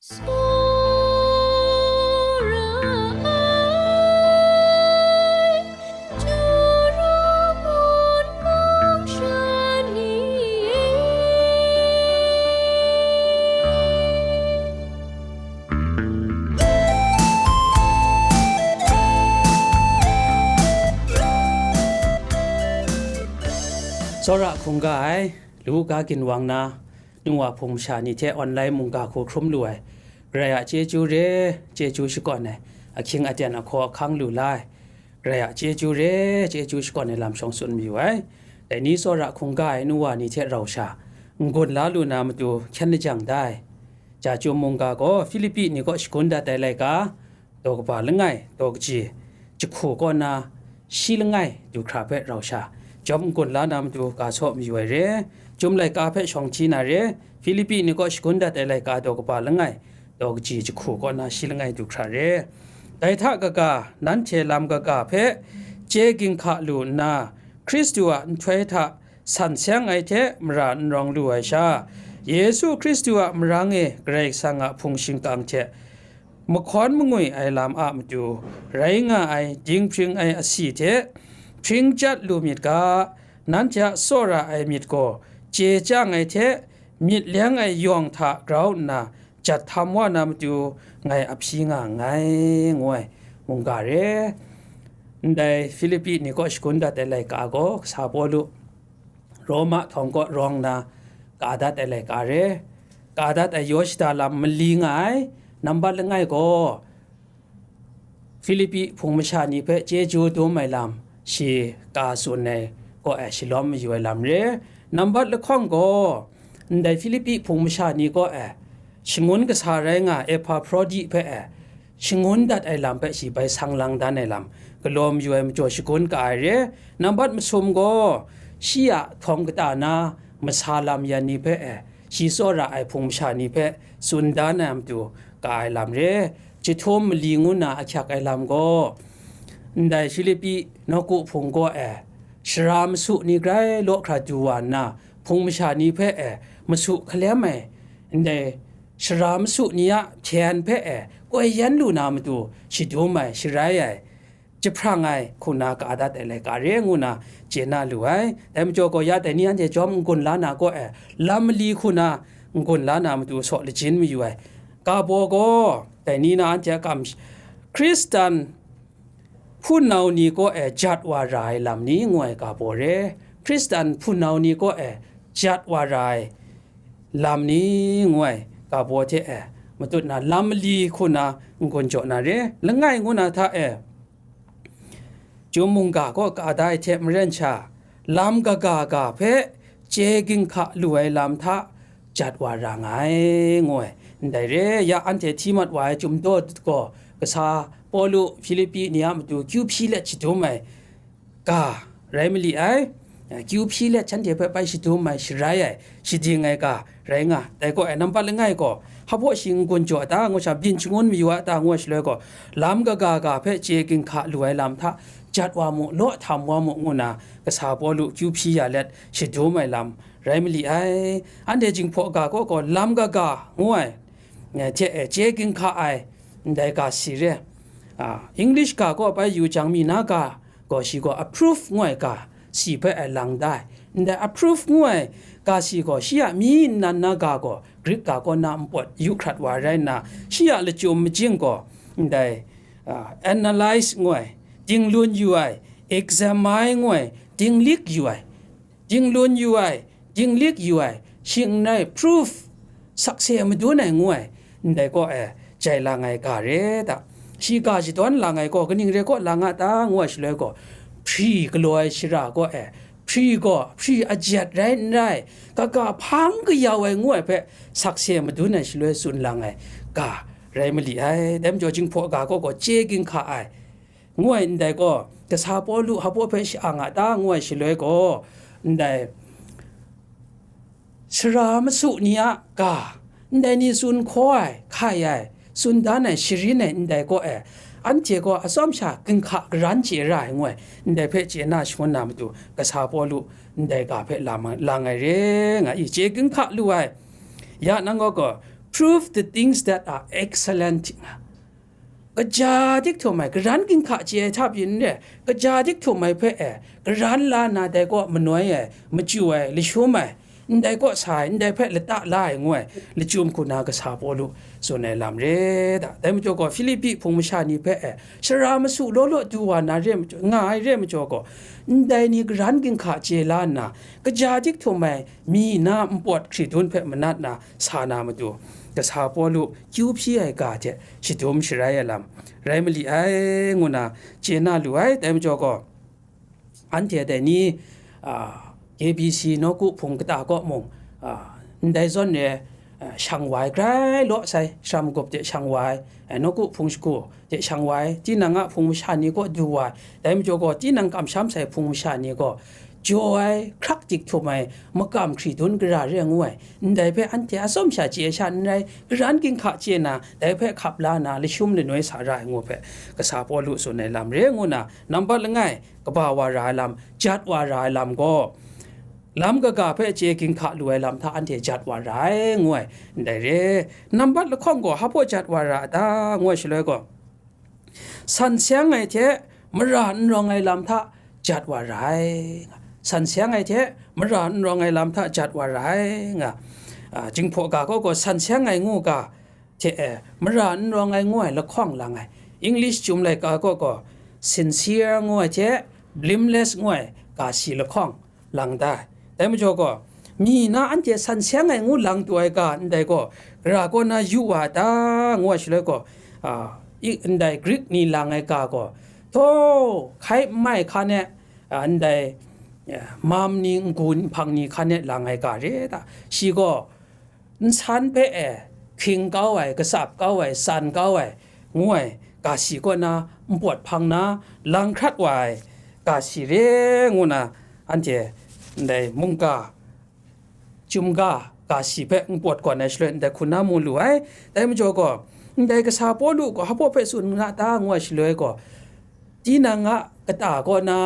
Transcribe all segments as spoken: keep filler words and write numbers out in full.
Tsawra ai, Juru mun mung sha ni e. Tsawra hkungga ai, Luka ginwang na, nu wa hpung masha ni hte online mungga hku hkrum lu ai, Karai a chyeju re, chyeju shakawn ai, ahkying aten ahkaw ahkang lu la ai, Karai a chyeju re, chyeju shakawn ai lam shawng tsun mayu ai. Dai ni tsawra hkungga ai nu wa ni hte rau sha, n-gun la lu na matu hkyen lajang da ai. Ja Chyum mungga gaw Hpilipi ni kaw shagun dat ai laika, daw kaba langai, daw kaji jahku kaw na shi langai du hkra hpe rau sha, jawm n-gun la na matu ga saw mayu ai re. Chyum laika hpe shawng hti na re, Hpilipi ni kaw shagun dat ai laika daw kaba langai, daw kaji jahku kaw na shi langai du hkra re. Dai hta kaga, nanhte lam kaga hpe chye ginhka lu nna, Hkristu a nhtoi hta san seng ai hte mara n rawng lu ai sha, Yesu Hkristu a marang e Karai Kasang a hpung shingkang hte mahkawn mangwi ai lam a matu rai nga ai dinghpring ai asi hte hpring chyat lu myit ga, nanhte a tsawra ai myit gaw chye chyang ai hte myit leng ai yawng hta grau nna jat htam wa na matu ngai a hpyi nga nngai, ngu ai mungga re. Ndai Hpilipi ni kaw shagun dat ai laika gaw, kasa Pawlu Roma htawng kaw rawng na ka dat ai laika re. Ka dat ai yaw shada lam mali nga ai, nambat langai gaw, Hpilipi hpung masha ni hpe chyeju dum ai lam, shi ka tsun ai kaw e shalawm mayu ai lam re. Nambat lahkawng gaw, ndai Hpilipi hpung masha ni kaw e shangun kasa rai nga Epahprodi hpe e shangun dat ai lam hpe shi bai sang lang dan ai lam, galaw mayu ai majaw shagun ka ai re. Nambat masum gaw, shi a htawng kata na masa lam yan ni hpe e, shi tsawra ai hpung masha ni hpe tsun dan ai matu ka ai lam re. Jahtum mali ngu na ahkyak ai lam gaw, ndai Hpilipi nawku hpung kaw e, shara masu ni grai law hkra du wa nna, hpung masha ni hpe e, masu hkalem ai, ndai shara masu ni a hpyen hpe e, koi yan lu na matu shadum ai, sharai ai, jahprang ai hku na ka dat ai laika re ngu na chye na lu ai. Dai majaw gaw, ya dai ni anhte jawm n-gun la na kaw e, lam mali hku na n-gun la na matu saw lajin mayu ai. Ka baw gaw, dai ni na anhte a kam, Hkristan hpunau ni kaw e jat wa ra ai lam ni, ngu ai ka baw re. Hkristan hpunau ni kaw e jat wa ra ai lam ni, ngu ai ka baw hte e matut na, lam mali hku na n-gun jaw na re. Langai ngu na hta e, Chyum mungga kaw ka da ai hte maren sha, lam kaga ga hpe chye ginhka lu ai lam hta jat wa ra nga ai, ngu ai. Ndai re, ya anhte hti mat wa ai Chyum daw gaw, kasa Pawlu Hpilipi ni a matu kyu hpyi let shadum ai ga rai mali ai. Kyu hpyi let shanhte hpe bai shadum ai, sharai ai, shading ai ga rai nga. Dai gaw e, nambat langai gaw, hpa baw shi n-gun jaw a ta, ngu sha, byin shangun mayu a ta, ngu ai shaloi gaw, lam kaga ga hpe chye ginhka lu ai lam hta jat wa mu, law htam wa mu, ngu na, kasa Pawlu kyu hpyi ya let shadum ai lam rai mali ai. Anhte Jinghpaw ga kaw gaw, lam kaga ngu ai, eh, hte, eh, chye ginhka ai, ndai ga si re. Ah, English ga kaw bai yu jang mi na ga gaw, shi gaw approve ngu ai ga si hpe ai lang da ai. Ndai approve ngu ai ga si gaw, shi a myi nnan na ga gaw, Greek ga kaw na npawt yu hkrat wa rai nna, shi a lachyum majing gaw, ndai, ah, analyze ngu ai, dinglun yu ai, examine ngu ai, dinglik yu ai, dinglun yu ai, dinglik yu ai, shing n rai, proof, sakse madun ai ngu ai, ndai kaw e jai lang ai ga re ta? Shi ga shadawn lang ai gaw kaning re kaw lang a ta, ngu ai shaloi gaw, hpri galaw ai shara kaw e, hpri gaw hpri ajet rai n rai, kaga hpang kayau ai ngu ai hpe sakse madun ai shaloi tsun lang ai ga rai mali ai. Dai majaw, Jinghpaw ga kaw gaw chye ginhka ai, ngu ai ndai gaw, kasa Pawlu hpa baw hpe sha-ang a ta, ngu ai shaloi gaw, ndai sara masu ni a ga, ndai ni tsun hkaw ai, hkai ai, tsun dan ai, sharin ai ndai gaw e, anhte gaw atsawm sha ginhka garan chye ra ai, ngu ai, ndai hpe chye na shangun na matu, kasa Pawlu ndai ga hpe lam, lang ai re nga i, chye ginhka lu ai. Ya nang gaw gaw, prove the things that are excellent. Kaja dik htum ai, karan ginhka chye ai hta pyi n re, kaja dik htum ai hpe e, karan la nna dai kaw manoi ai, machyu ai, lashum ai, ndai kaw sa ai, ndai hpe lata la ai ngu ai, lachyum hku na kasa Pawlu tsun ai lam re da. Dai majaw gaw, Hpilipi hpung masha ni hpe e, sara masu law law du wa na re majaw, nga ai re majaw gaw, ndai ni karan ginhka chye la nna, kaja dik htum ai, mi na npawt hkridun hpe manat na sa na matu, kasa Pawlu kyu hpyi ai ga hte shadum sharai ai lam rai mali ai, ngu na chye na lu ai. Dai majaw gaw, anhte dai ni, a, K B C nawku hpung kata kaw mung, a, ndai zawn re, a, shang wa ai grai law sai, shara magup de shang wa ai, a, nawku hpung shagu de shang wa ai, tinang a hpung masha ni kaw du wa ai, dai majaw gaw, tinang kamsham sai hpung masha ni gaw, jaw ai, hkrak dik htum ai, makam hkridun gara re ngu ai, ndai hpe anhte atsawm sha chye sha n rai, karan ginhka chye na, dai hpe hkap la na, lashum lanoi sa ra ai ngu hpe, kasa Pawlu tsun ai lam re ngu na, nambat langai, kaba wa ra ai lam, jat wa ra ai lam gaw, lam kaga hpe chye ginhka lu ai lam hta anhte jat wa ra ai, ngu ai, ndai re. Nambat lahkawng gaw, hpa baw jat wa ra a ta, ngu ai shaloi gaw, san seng ai hte mara n rawng ai lam hta jat wa ra ai, san seng ai hte mara n rawng ai lam hta jat wa ra ai, nga, a, Jinghpaw ga kaw gaw, san seng ai ngu ga hte e, mara n rawng ai ngu ai lahkawng lang ai, English chyum laika kaw gaw, sincere ngu ai hte blameless ngu ai ga si lahkawng lang da ai. Dai majaw gaw, mi na anhte san seng ai ngu lang tu ai ga ndai gaw, gara kaw na yu wa ta, ngu ai shaloi gaw, a, i, ndai Greek ni lang ai ga gaw, htaw, hkai n mai hkan e, a, ndai, a, mam ni, n-gun nhpang ni hkan e lang ai ga re ta. Shi gaw, nsan hpe e hkying kau ai, katsap kau ai, tsan kau ai, ngu ai ga si kaw na npawt hpang na lang hkrat wa ai ga si re ngu na, anhte ndai mungga, chyum ga, ga si hpe npawt gawn ai shaloi, ndai hku na mu lu ai. Dai majaw gaw, ndai kasa Pawlu gaw hpa baw hpe tsun nga ta ngu ai shaloi gaw, tinang a kata kaw na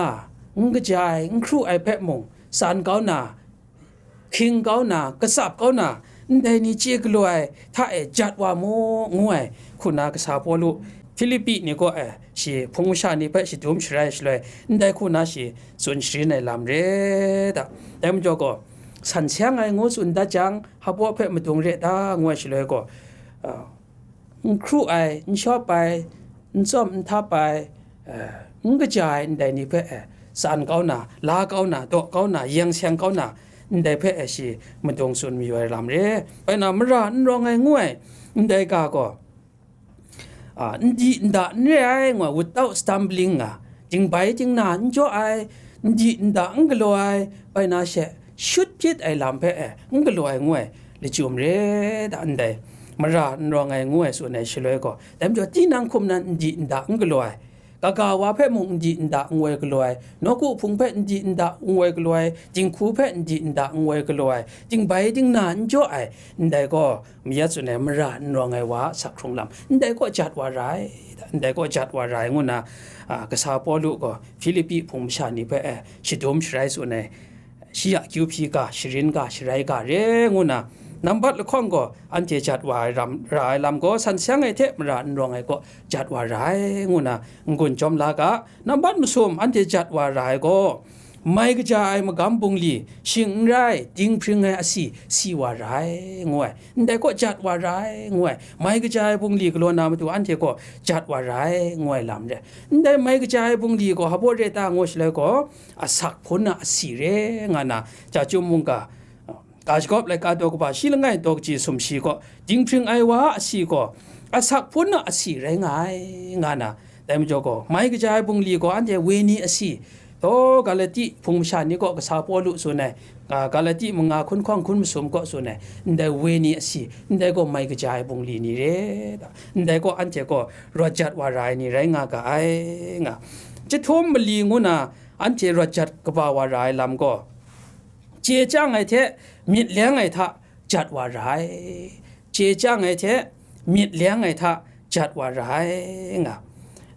n kaja ai, n hkru ai hpe mung tsan kau na, hkying kau na, katsap kau na, ndai ni chye galaw ai hta e jat wa mu, ngu ai hku na kasa Pawlu, Hpilipi ni kaw e shi hpung masha ni hpe shadum sharai shaloi, ndai hku na shi tsun sharin ai lam re da. Dai majaw gaw, san seng ai ngu tsun dat jang, hpa baw hpe madung re ta, ngu ai shaloi gaw, a, n hkru ai, n shawp ai, n tsawm n htap ai, eh, n kaja ai ndai ni hpe, eh, tsan kau na, la kau na, daw kau na, yeng seng kau na, ndai hpe, eh, shi madung tsun mayu ai lam re. Bai na, mara n rawng ai ngu ai ndai ga gaw, a, n di n da n re ai, ngu ai, without stumbling, a, dingbai dingna n jaw ai, n di n da n galaw ai, bai na she, shut hpyit ai lam hpe, eh, n galaw ai ngu ai, lachyum re da ndai, mara n rawng ai ngu ai tsun ai shaloi gaw, dai majaw tinang hkum nan n di n da n galaw ai, kaga wa hpe mung n di n da n woi galaw ai, nawku hpung hpe n di n da n woi galaw ai, dinghku hpe n di n da n woi galaw ai, dingbai dingna n jaw ai, ndai gaw, mayat tsun ai mara n rawng ai wa a asak hkrung lam, ndai kaw jat wa ra ai, ndai kaw jat wa ra ai ngu na, a, kasa Pawlu gaw Hpilipi hpung masha ni hpe, eh, shadum sharai tsun ai, shi a akyu hpyi ga, sharin ga, sharai ga re ngu na, nambat lahkawng gaw anhte jat wa ai ram, ra ai lam gaw, san seng ai hte mara n rawng ai kaw jat wa ra ai ngu na, n-gun jawm la ga, nambat masum anhte jat wa ra ai gaw, mai kaja ai magam bungli, shing n rai, dinghpring ai asi, si wa ra ai, ngu ai. Ndai kaw jat wa ra ai, ngu ai. Mai kaja ai bungli galaw na matu anhte gaw jat wa ra ai, ngu ai lam re. Ndai mai kaja ai bungli gaw hpa baw re ta ngu shaloi gaw, asak hpun a asi re nga na, Chyum mungga, Ga shagawp laika daw kaba shi langai daw kaji sumshi gaw, dinghpring ai wa a asi gaw, asak hpun a asi rai nga ai, nga na, dai majaw gaw, mai kaja ai bungli gaw, anhte wenyi asi, taw, Galati hpung masha ni kaw kasa Pawlu tsun ai, a, Galati manga hkun hkawng hkun masum kaw tsun ai, ndai wenyi asi, ndai gaw mai kaja ai bungli ni re, ndai gaw anhte gaw rawt jat wa ra ai ni rai nga ga ai, nga. Chyahtum mali ngu na, anhte rawt jat kaba wa ra ai lam gaw, chye chyang ai hte myit leng ai hta jat wa ra ai, chye chyang ai hte myit leng ai hta jat wa ra ai, nga.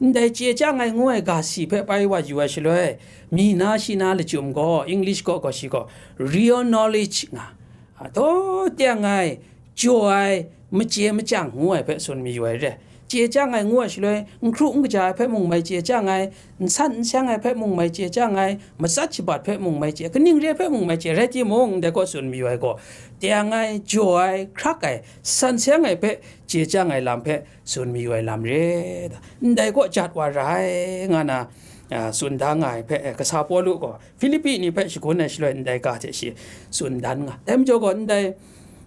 Ndai chye chyang ai ngu ai ga si hpe pai wa yu ai shaloi, mi na shi na lachyum gaw, English gaw gaw shi gaw, real knowledge, nga. A, taw teng ai, jaw ai, machye machyang ngu ai hpe tsun mayu ai re. Chye chyang ai ngu ai shaloi, n hkru n kaja ai hpe mung mai chye chyang ai, n san n seng ai hpe mung mai chye chyang ai, matsat shabat hpe mung mai chye, kaning re ai hpe mung mai chye, rai timung, ndai kaw tsun mayu ai gaw, teng ai, jaw ai, hkrak ai, san seng ai hpe chye chyang ai lam hpe tsun mayu ai lam re. Ndai kaw jat wa ra ai, nga na, a, tsun da nga ai hpe, e, kasa Pawlu gaw Hpilipi ni hpe shagun ai shaloi ndai ga hte shi tsun dan nga. Dai majaw gaw ndai,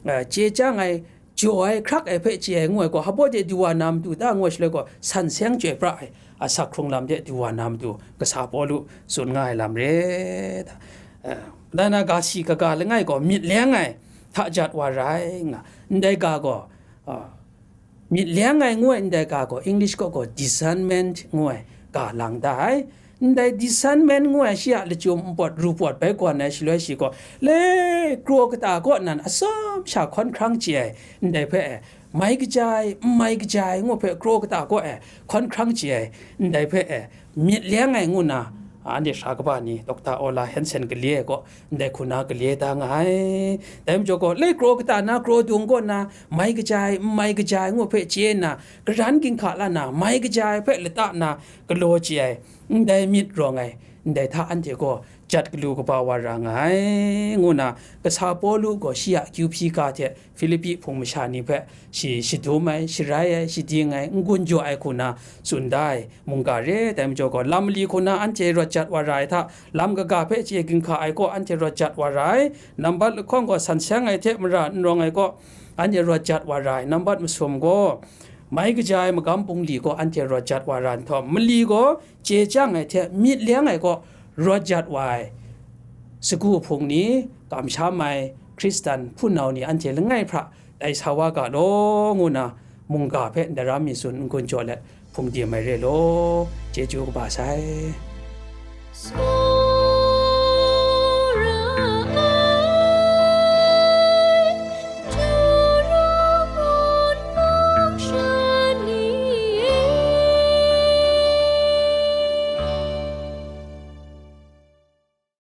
a, chye chyang ai, jaw ai, hkrak ai hpe chye ai ngu ai gaw, hpa de du wa na matu ta ngu ai shaloi gaw, san seng chyoi pra ai, asak hkrung lam de du wa na matu kasa Pawlu tsun nga ai lam re. A, dai na ga si kaga langai gaw, myit leng ai hta jat wa ra ai nga. Ndai ga gaw, a, myit leng ai ngu ai ndai ga gaw, English kaw gaw discernment ngu ai ga lang da ai. Ndai discernment ngu ai shi a lachyum npawt ru pawt bai gawn ai shaloi shi gaw, le kraw kata kaw nan atsawm sha hkawn hkrang chye ai, ndai hpe e, mai kaja ai, n mai kaja ai ngu hpe kraw kata kaw e hkawn hkrang chye ai, ndai hpe e, myit leng ai ngu na, anhte sara kaba ni, Dokta Ola Hansen gale ai kaw, ndai hku na gale da nga ai. Dai majaw gaw, le kraw kata na kraw dung kaw na, mai kaja ai, n mai kaja ai ngu hpe chye nna, karan ginhka la na, mai kaja ai hpe lata na, galaw chye ai, ndai myit rawng ai, ndai hta anhte gaw jat galu kaba wa ra nga ai, ngu na, kasa Pawlu gaw shi a akyu hpyi ga hte Hpilipi hpung masha ni hpe shi shadum ai, sharai ai, shading ai, n-gun jaw ai hku na tsun da ai mungga re. Dai majaw gaw, lam mali hku na anhte rawt jat wa ra ai hta, lam kaga hpe chye ginhka ai kaw anhte rawt jat wa ra ai, nambat lahkawng gaw san seng ai hte mara n rawng ai kaw anhte rawt jat wa ra ai, nambat masum gaw mai kaja ai magam bungli kaw anhte rawt jat wa ra nhtawm, mali gaw chye chyang ai hte myit leng ai kaw rawt jat wa ai, sagu hpung ni, kamsham ai Hkristan hpunau ni anhte langai hpra dai sa wa ga law, ngu na mungga hpe ndaram mi tsun n-gun jaw let hpung dim ai re law, chyeju kaba sai.